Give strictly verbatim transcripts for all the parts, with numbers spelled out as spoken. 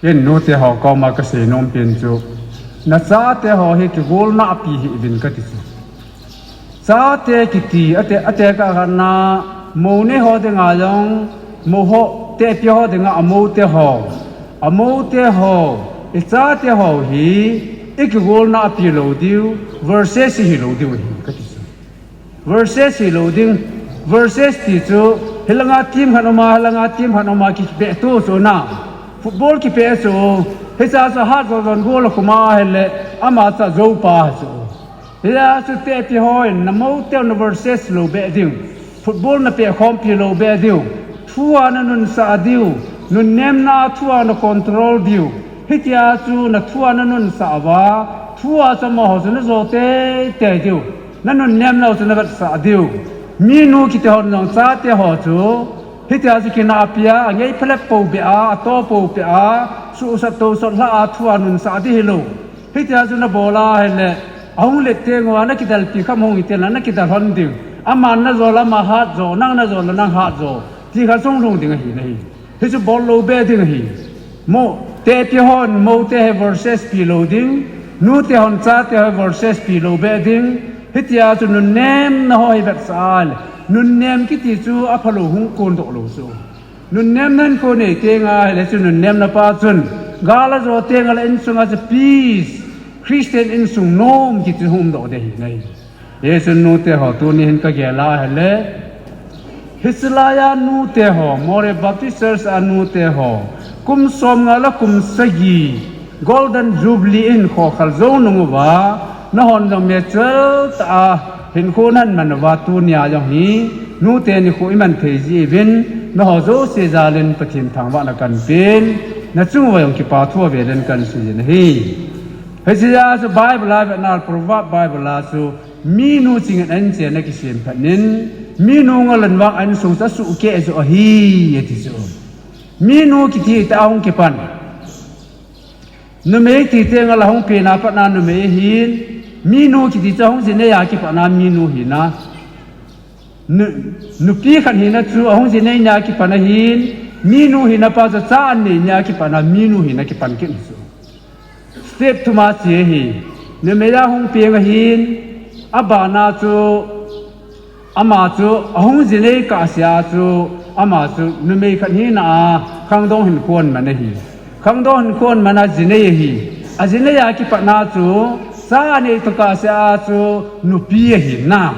Ken nute ho koma kasei nom pen chu, nachate ho hi kigolna api hih uvin kati chu. Chate kiti, ate, ate ka khatna, mou nei ho dinga jong, mou ho, tepi ho dinga, amou te ho. Amou te ho, ichate ho hi, ikigolna api lou diu, versus hi lou diu hi, kati chu. Versus hi lou ding, versus ti chu, hilanga team khat uma, hilanga team khat uma kipeh tu chu na. Football kipeh chu, hicha chu hat jo jon goal khuma hele, ama cha jou pa chu. Hia chu tepi hon, na mou teu na versus lou be diu. Football na peh khompi lou be diu. Thua na nunsah diu. Nunnemna thua na control diu. Hitia chu na thua na nunsah uva. Thua chu amaho chu na jo teitei diu. Na nunnemna chu na vetsah diu. Minu kiti hon jong chate ho chu. Hitia chu kinahpia, angei phalep pou be a, ato pou be a, suhsat tousat lha a thua nunsah di hilou. Hitia chu na bol a hele, ahung let teng uva na kidalpi kham hung hi teng le na kidal lhon ding. Aman na jol a ama hat jo, nang na jol a nang hat jo. Ti kha chung lhung ding ahi nahi. Hichu bol lou be ding ahi. Mou, tepi hon, mou te hi versus pi lou ding. Nute hon chate ho hi versus pi lou be ding. Hitia chu nunnemna ho hi vetsah a le. Nunnem kiti chu aphalou hung kondoh lou chu. Nunnemna hinkho nei teng a hile chu nunnemna pa chun, gal a jo teng a le insunga chu peace, Christian insung nom kiti hung umdoh ding ahi nahi. Hichun nute ho tuni hin kagel a hile, hiche laiya nute ho, Moreh Baptist Church a nute ho, kum somnga le kum sagi, Golden Jubilee in khokhal jou nung uva, nahon jong mature tah a hinkho nahin man uva tunia jong hi, nute nikho iman thei ji uvin, naho jouse jal in Pathen thangvahna kahin pen, nachung uva jong kipa thu avel in kahin sei jin ahi. Hiche a chu Bible a vetna, Proverb Bible a chu, minu chingin ahin chen akisem phat in, minu ngol in vang insung chu asuhkeh joh ahi, ati chu. Minu kiti tah ahung kipan. Numei ti teng a la hung pen a pat na numei ahin, minu kiti chu ahung ji nei a kipat na minu hina. Nu, nupi khat hina chu ahung ji nei nia kipan ahin, minu hina pa chu cha anei nia kipat na minu hina kipan kit chu. Step thum a che ahi, numei a hung peng ahin, abana chu Ama chu ahung ji nei kahsea chu, ama chu numei khat hina a khangdong hinkho aman ahi. Khangdong hinkho aman a ji nei ahi. Aji nei a kipat na chu, cha anei toh kahsea chu nupi ahin na.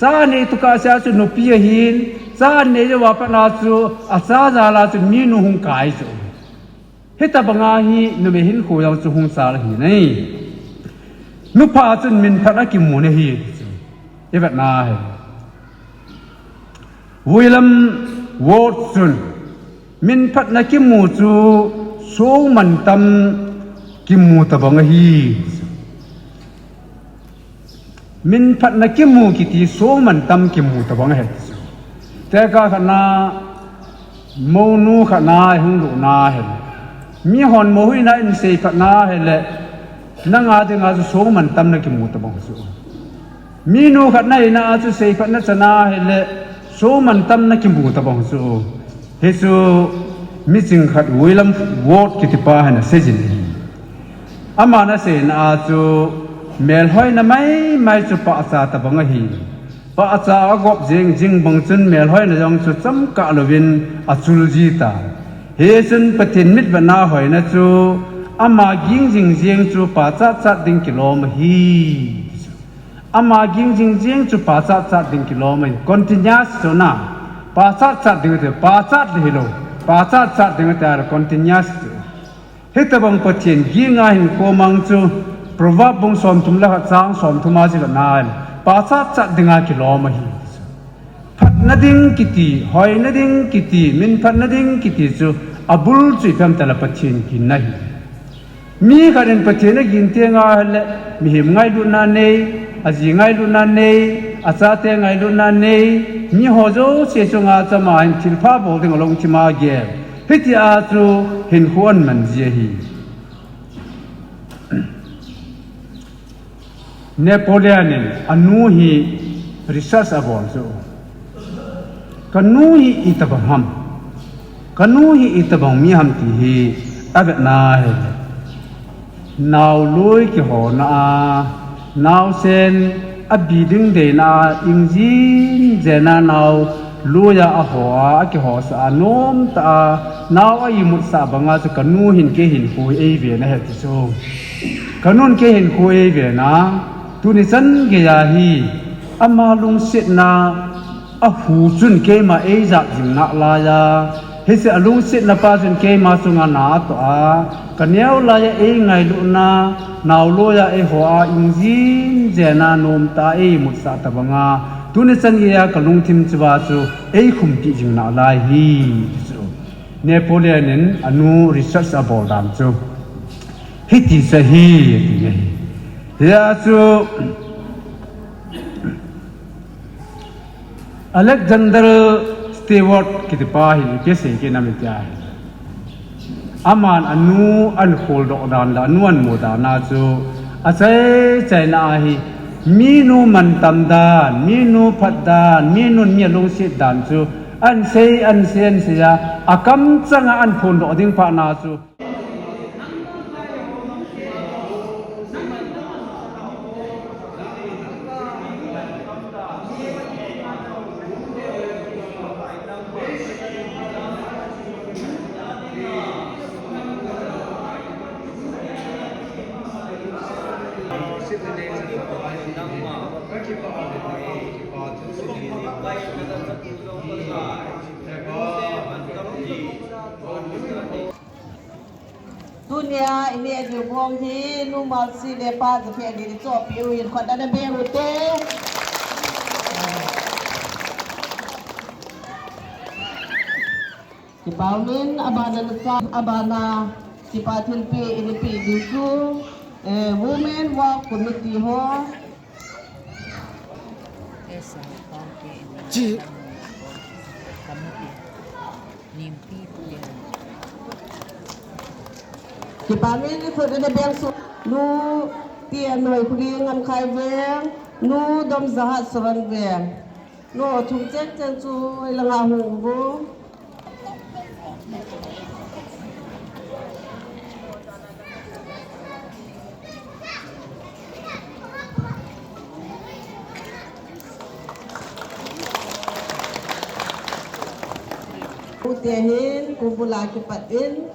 Cha anei toh kahsea chu nupi ahin, cha anei jou a pat na chu, acha jal a chu minu hung kai chu. Hitabang a hi numei hinkho jong chu hung chal ahi nai. Nupa chun minphat akimu nahi. I vet na hi. William Ward chun minphatna kimu chu soh mantam kimu tabang ahi. Minphatna kimu kiti soh mantam kimu tabang ahi. Tekah khat na mounu khat na hung lut na ahi. Mihon mou hina in seiphat na ahile, nanga dinga chu soh mantam na kimu tabang chu. Minu khat na hina a chu seiphat na chana ahile, soh mantam na kimu tabang chu. Hichu miching khat William Ward kiti pa hin asei jin ahi. Aman aseina a chu melhoina maimai chu pahcha tabang ahi. Pahcha agop jing jing bang chun melhoina jong chu chomkhat louvin achul ji tai. Hichun Pathen mitvetna hoina chu ama ging jing jing chu pachat chat ding kilom ahi. Ama ging jing jing chu pachat chat ding kilom ahi. Continuous chu na. Pachat chat ding ati, pachat le hilou. Pachat chat ding ati a continuous chu. Hitabang Pathen ginga hinkho mang chu Proverb bung somthum le khat chang somthum a jil na in. Pachat chat dinga kilom ahi. Phatna ding kiti, hoina ding kiti, min phatna ding kiti chu abul chu ipi ham itile Pathen ginna ahi. Mi khat in Pathen agin tenga ahile, mihem ngailutna nei, aji ngailutna nei, achate ngailutna nei, miho jouse chunga chama hin thilpha bol ding alungthima agel. Hitia chu hinkho aman ji ahi. Napoleon in anu hi research abol chu, kanu hi itobang ham, kanu hi itobang mi ham ti hi avetna ahile, naolui kihona a, naosen abi ding deina a, ingjin jena naoluia aho a, akihosah a, nomtah a, nao a imutsah banga chu kanu hin kei hinkho hi eiven ahi ti chu. Kanun kei hinkho eivena, tuni chan geiya hi, ama lungsetna ahu chun keima eijat jing nalaiya, hiche alungsetna pa chun keima chunga na atoh a, kaneo laiya eingailutna, naoluia eiho a, ingjin jena nomtah a eimutsah tobanga, tuni chan geiya kalungthim chua chu eikhumpi jing nalai ahi, ti chu. Napoleon in anu research abol dan chu hiti chu ahi, ati ahi. Hia chu Alexander Stewart kitipa hin ipi asei kit nam itia ahile, aman anu ahin kholdoh dan le anu ahin mu dan a chu achai chaina ahi, minu mantam dan, minu phat dan, minun mi alungset dan chu ahin sei, ahin sei, ahin sei a, akamchanga ahin phondoh ding phatna chu Tunia ineh diu bong hi Nu Malsi le Pa Japhet ni ichohpeh u hin khut ana beng ute. Kipa umin, abana nacha, abana kipa thilpeh ina peh diu chu, eh, Women Work Committee ho. Chi. Kipa umin, ikhut ina beng u. Nu Tianoi Khuli Ngamkhai Veng, Nu Domjahat Soron Veng. Nu thum cheng cheng chu ilanga hung uvo. Ute hin, kum bula kipat in,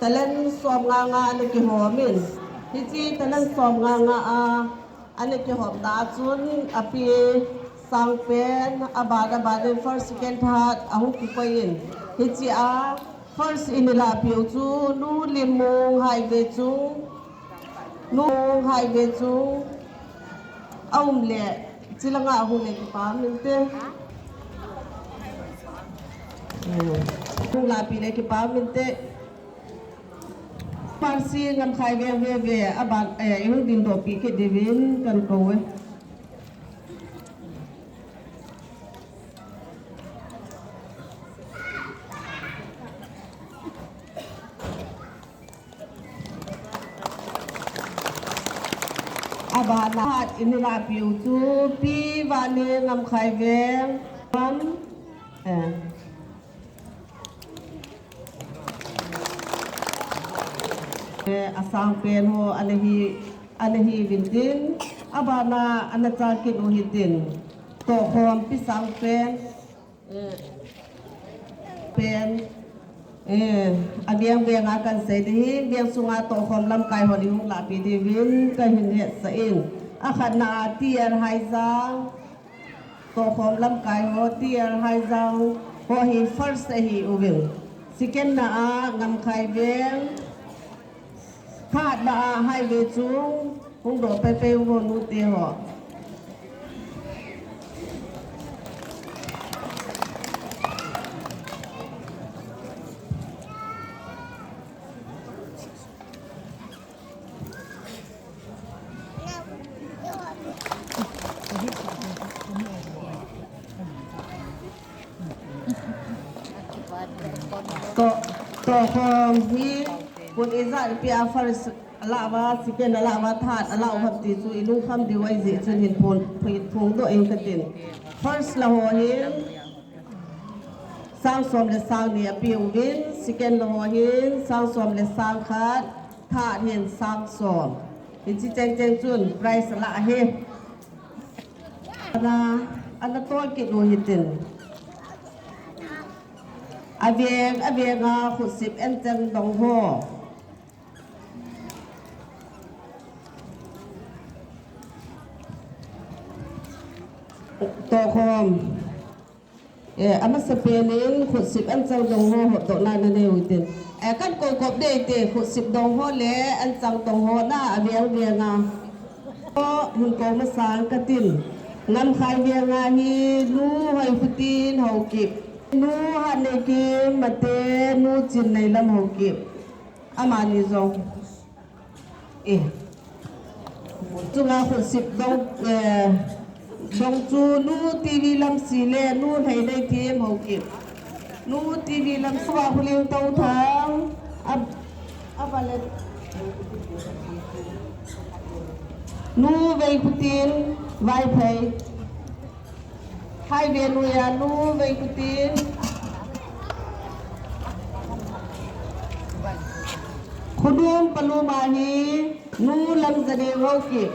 talent som nga nga ana kihom in. Hiche talent som nga nga a, ana kihomna a chun api sangpen, aban, aban in first, second, third, ahung kikoi in. Hiche a, first in ilahpeh u chu, Nu Limung Haive Chung, Nu Haive Chung, aum le, chilanga ahung le kipa umin te. Hung lahpeh le kipa umin te. Malsi Ngamkhai Veng veve, aban, eh, ihung dingdoh peh kit diuvin kakou e. Abana hat in ilahpeh u chu Pi Vani Ngamkhai Veng, eh. Eh, asangpen ho ana hi, ana hi uvin tin, abana ana chan kit u hitin. Tohkhom Pi Sangpen, eh, pen, eh, aveng veng a kahin sei ding ahi, veng sunga tohkhom lamkai hon ihung lahpeh diuvin kahin hetsah in. Akhatna a T R Haijang, tokhom lamkai ho, T R Haijang ho hi first ahi uvin. Second na a Ngamkhai Veng, third na a Highway Chung, hung doh peipei uvo nute ho. To, tokhom hi, kun ijat ipi a first alah uva, second alah uva, third alah uva ti chu ilungkham diu ahi jeh chun hin phon, hin phongdoh inge katin. First la ho hin, sang som le sang ni apeuvin, second la ho hin sang som le sang khat, third hin sang som. Hiche cheng cheng chun prize alah ahi. Ana, ana tol kit u hitin. Aveng, avenga khutsip anchang dong ho. Tokhom. Eh, amasapen in khutsip anchang dong ho hotdohna nanei u hitin. Eh, kan kou kop ding te khutsip dong ho le anchang dong ho na aveng venga. Ho hin kou masang katin. Ngamkhai venga hi Nu Hoikhutin Haokip. Nu Hatneikim Mate, Nu Chinneilam Haokip. Amani jong. Eh. Chunga khutsip dong, eh, dong chu Nu T V Lamsi le Nu Lheineithim Haokip. Nu T V Lamsi va Huling Touthang. Ab, abalet. Nu Veikhutin Vaiphei. Highway noiya Nu Veikhutin. Khonung palum a hi Nu Lamjading Haokip.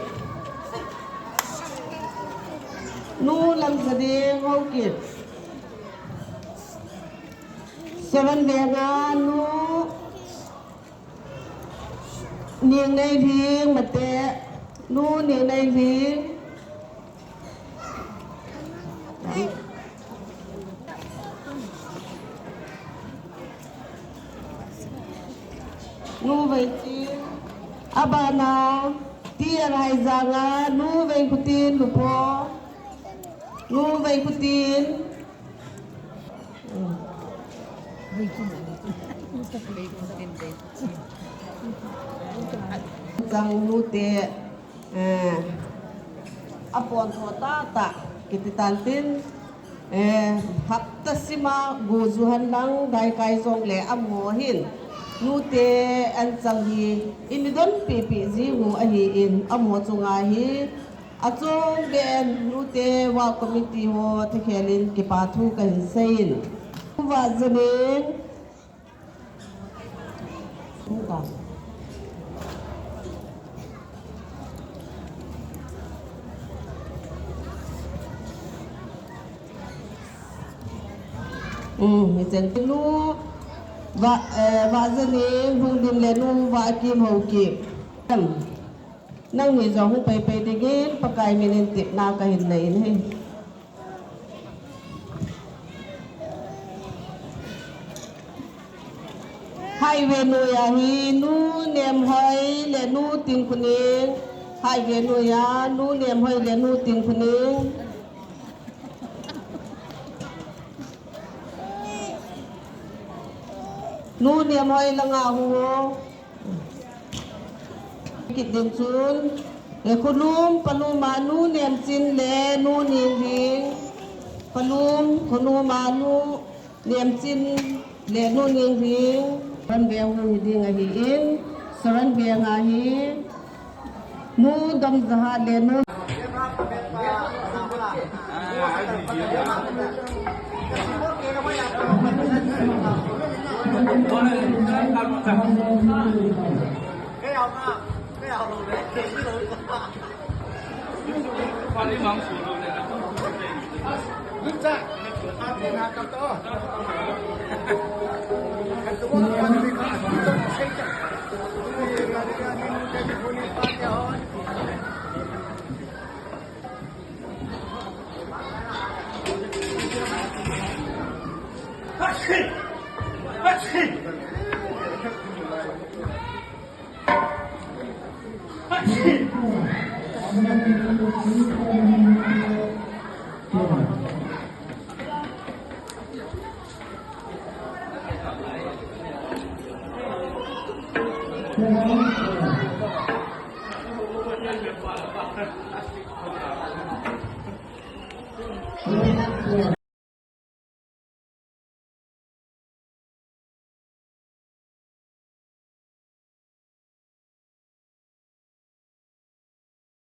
Nu Lamjading Haokip. Soran venga Nu Ningneilhing Mate, Nu Ningneilhing. Nu Veitin. Abana, T R Haijanga, Nu Veikhutin, Lupo. Nu Veikhutin. Chang nute, eh, apontho tahtah kiti tan tin, eh, hapta sima gojuhan lang daikai jongle amaho hin nute anchang hi eina donpipi jiu ahin amaho chunga hi Achom beh in nute va committee ho thakhelin kipa thu kahin seiyin. Vahjaning. Um, hicheng nu va, eh, Vahjaning Hungdim le nu Vahkim Haokip. Nangni jong hung peipei dingin Pakai minin tepna kahin nei in ahi. Highway noiya hi Nu Nemhoi le Nu Tinkhoning. Highway noiya Nu Nemhoi le Nu Tinkhoning. Nu Nemhoi langa hung o. Kit ding chun, eh, Khonung palum a Nu Nemchin le Nu Ninghing. Palum, Khonung a Nu Nemchin le Nu Ninghing. Soran veng hung hi ding ahin, Soran veng a hi. Nu Domjahat le Nu.